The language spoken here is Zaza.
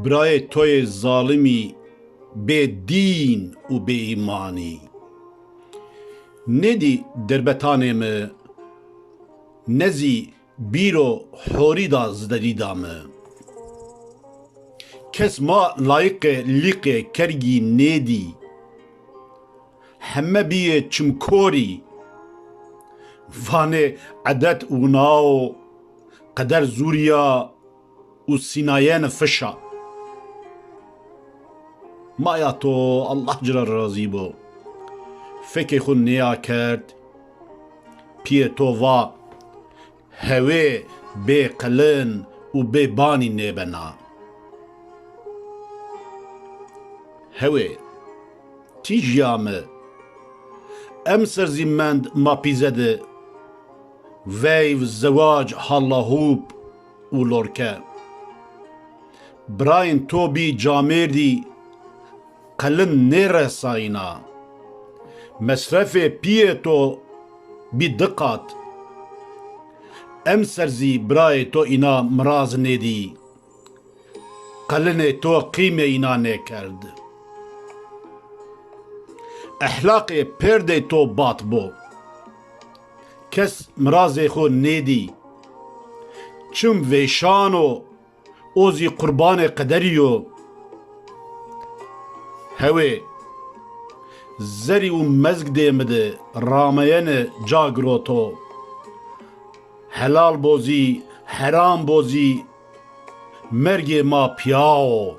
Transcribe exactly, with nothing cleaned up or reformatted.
Birayê to yê zalimî bê dîn û bê îmanî. Nêdî derbetanê mi, ne zî bîro horî da zderîda mi. Kes ma layiqê lîqê kergî nêdî. Heme bîyê çimkorî. Vanê edet winao, qeder zûrîya û sînayeni fişa. Maya to, Allah ci ra razî bo, fekê xwu nêakerd. Pîyê to va, hewê bê qilin û bê banî nêbena. Hewê, tîjîya mi, emser zî mend ma pîze de, veyv, zewac, hallahûp û lorke. Birayên to bî camêrdî, qelin nêresayîna. Mesrefê pîyê to bî di qat. Emser zî birayê to îna miraz nêdî. Qelinê to qîmê îna nêkerd. Ehlaqê pêrdê to bat bo. Kes mirazê xo nêdî. Çim vêşan o, o zî qurbanê qederî yo. Hewê, zerî û mezgdê mi de rameyene ca giroto. Helal bo zî, heram bo zî, mergê ma pîya o.